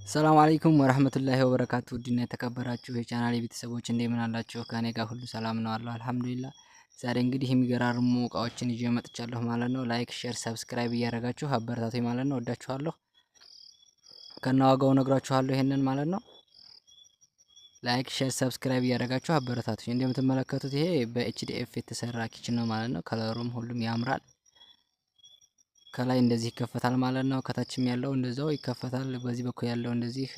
ሰላም አለይኩም ወራህመቱላሂ ወበረካቱ። ውድና የተከበራችሁ የቻናሌ ቤተሰቦች እንደምን አላችሁ? ከኔ ጋር ሁሉ ሰላም ነው አለሁ አልሐምዱሊላህ። ዛሬ እንግዲህ የሚገራርሙ እቃዎችን ይዤ መጥቻለሁ ማለት ነው። Like፣ share፣ subscribe እያደረጋችሁ አበረታቱኝ ማለት ነው። ወዳችኋለሁ። ከነዋጋው ነግራችኋለሁ ይሄንን ማለት ነው። Like፣ share፣ subscribe እያደረጋችሁ አበረታቱኝ። እንደምትመለከቱት ይሄ በ HDF የተሰራ kitchen ነው ማለት ነው። Color ኡም ሁሉም ያምራል። ከላይ እንደዚህ ይከፈታል ማለት ነው። ከታችም ያለው እንደዛው ይከፈታል። በዚህ በኩል ያለው እንደዚህ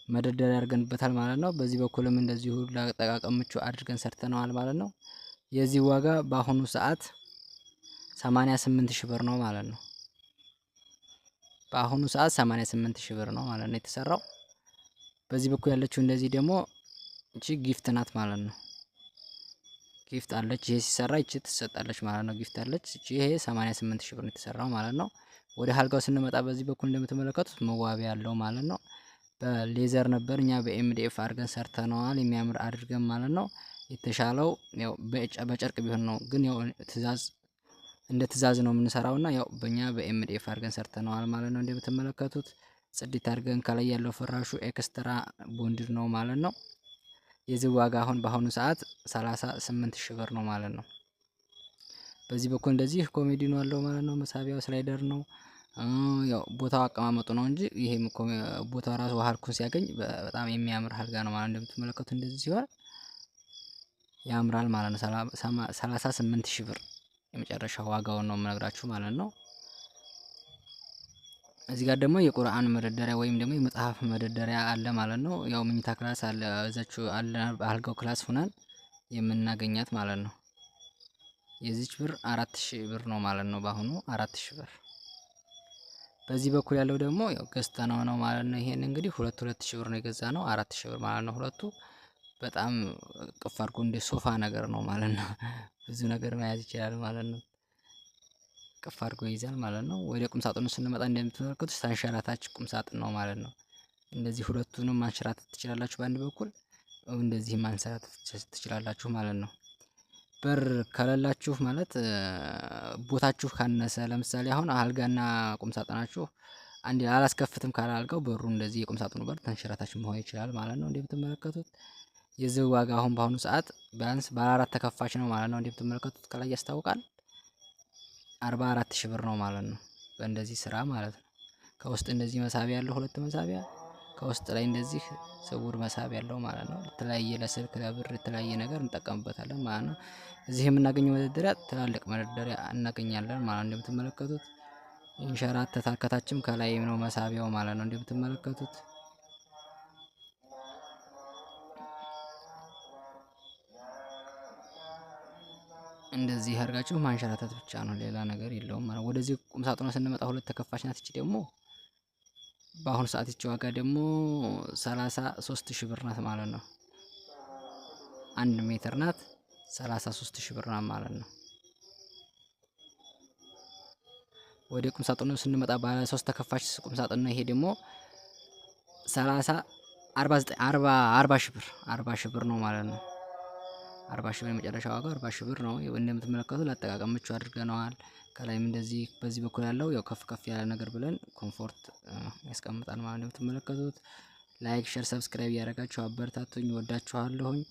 መደርደሪያ አድርገንበታል ማለት ነው። በዚህ በኩልም እንደዚሁ ለአጠቃቀም ምቹ አድርገን ሰርተነዋል ማለት ነው። የዚህ ዋጋ በአሁኑ ሰዓት 88 ሺህ ብር ነው ማለት ነው። በአሁኑ ሰዓት 88 ሺህ ብር ነው ማለት ነው የተሰራው። በዚህ በኩል ያለችው እንደዚህ ደግሞ እቺ gift ናት ማለት ነው። Gift አለች። ይሄ ሲሰራ ይቺ ትሰጣለች ማለት ነው። Gift አለች። እቺ ይሄ 88 ሺህ ብር ነው የተሰራው ማለት ነው። ወደ አልጋው ስንመጣ በዚህ በኩል እንደምትመለከቱት መዋቢያ ያለው ማለት ነው። በ leather ነበር፣ እኛ በ MDF አድርገን ሰርተነዋል። የሚያምር አድርገን ማለት ነው። የተሻለው ያው በጨርቅ ቢሆን ነው፣ ግን ያው ትዕዛዝ እንደ ትዕዛዝ ነው የምንሰራውና ያው በእኛ በ MDF አድርገን ሰርተነዋል ማለት ነው። እንደምትመለከቱት ጽድት አድርገን ከላይ ያለው ፍራሹ extra bonded ነው ማለት ነው። የዚህ ዋጋ አሁን በአሁኑ ሰዓት 38 ሺህ ብር ነው ማለት ነው። በዚህ በኩል እንደዚህ ኮሜዲኖ አለው ማለት ነው። መሳቢያው slider ነው። ያው ቦታው አቀማመጡ ነው እንጂ ይሄ ቦታው ራሱ አልኩን ሲያገኝ በጣም የሚያምር አልጋ ነው ማለት ነው። እንደምትመለከቱት እንደዚህ ሲሆን ያምራል ማለት ነው። 38 ሺህ ብር የመጨረሻ ዋጋውን ነው የምነግራችሁ ማለት ነው። እዚህ ጋር ደግሞ የቁርአን መደርደሪያ ወይም ደግሞ የመጽሐፍ መደርደሪያ አለ ማለት ነው። ያው መኝታ class አለ እዛችሁ አለ፣ አልጋው class ሁነን የምናገኛት ማለት ነው። የዚች ብር 4000 ብር ነው ማለት ነው። በአሁኑ 4000 ብር። በዚህ በኩል ያለው ደግሞ ያው ገዝተነው ነው ማለት ነው። ይሄን እንግዲህ 2000 ብር ነው የገዛ ነው፣ 4000 ብር ማለት ነው። ሁለቱ በጣም ቅፍ አድርጎ እንደ ሶፋ ነገር ነው ማለት ነው። ብዙ ነገር መያዝ ይችላል ማለት ነው። ቅፍ አድርጎ ይይዛል ማለት ነው። ወደ ቁም ሳጥኑ ስንመጣ እንደምትመለከቱት ተንሸራታች ቁም ሳጥን ነው ማለት ነው። እንደዚህ ሁለቱንም ማንሸራተት ትችላላችሁ በአንድ በኩል፣ እንደዚህ ማንሸራተት ትችላላችሁ ማለት ነው። በር ከሌላችሁ ማለት ቦታችሁ ካነሰ፣ ለምሳሌ አሁን አልጋና ቁም ሳጥናችሁ አንድ አላስከፍትም ካለ አልጋው በሩ እንደዚህ የቁም ሳጥኑ በር ተንሸራታች መሆን ይችላል ማለት ነው። እንደምትመለከቱት የዚህ ዋጋ አሁን በአሁኑ ሰዓት ቢያንስ ባለ አራት ተከፋች ነው ማለት ነው። እንደምትመለከቱት ከላይ ያስታውቃል። 44 ሺህ ብር ነው ማለት ነው። በእንደዚህ ስራ ማለት ነው። ከውስጥ እንደዚህ መሳቢያ ያለው፣ ሁለት መሳቢያ፣ ከውስጥ ላይ እንደዚህ ስውር መሳቢያ ያለው ማለት ነው። የተለያየ ለስልክ፣ ለብር፣ የተለያየ ነገር እንጠቀምበታለን ማለት ነው። እዚህ የምናገኘው መደርደሪያ ትላልቅ መደርደሪያ እናገኛለን ማለት ነው። እንደምትመለከቱት ይንሸራተታል። ከታችም ከላይም ነው መሳቢያው ማለት ነው። እንደምትመለከቱት እንደዚህ አድርጋችሁ ማንሸራተት ብቻ ነው፣ ሌላ ነገር የለውም ማለት። ወደዚህ ቁም ሳጥኗ ስንመጣ ሁለት ተከፋች ናት። እቺ ደግሞ በአሁኑ ሰዓት ይቺ ዋጋ ደግሞ 33 ሺህ ብር ናት ማለት ነው። 1 ሜትር ናት፣ 33 ሺህ ብር ናት ማለት ነው። ወደ ቁም ሳጥኑ ስንመጣ ባለ ሶስት ተከፋች ቁም ሳጥን ነው። ይሄ ደግሞ 30 49 40 40 ሺህ ብር፣ 40 ሺህ ብር ነው ማለት ነው። 40 ሺህ ብር፣ የመጨረሻ ዋጋው 40 ሺህ ብር ነው። እንደምትመለከቱ ለአጠቃቀም ምቹ አድርገነዋል። ከላይም እንደዚህ በዚህ በኩል ያለው ያው ከፍ ከፍ ያለ ነገር ብለን comfort ያስቀምጣል ማለት ነው። እንደምትመለከቱት like፣ share፣ subscribe እያደረጋችሁ አበረታቱኝ። ወዳችኋለሁኝ።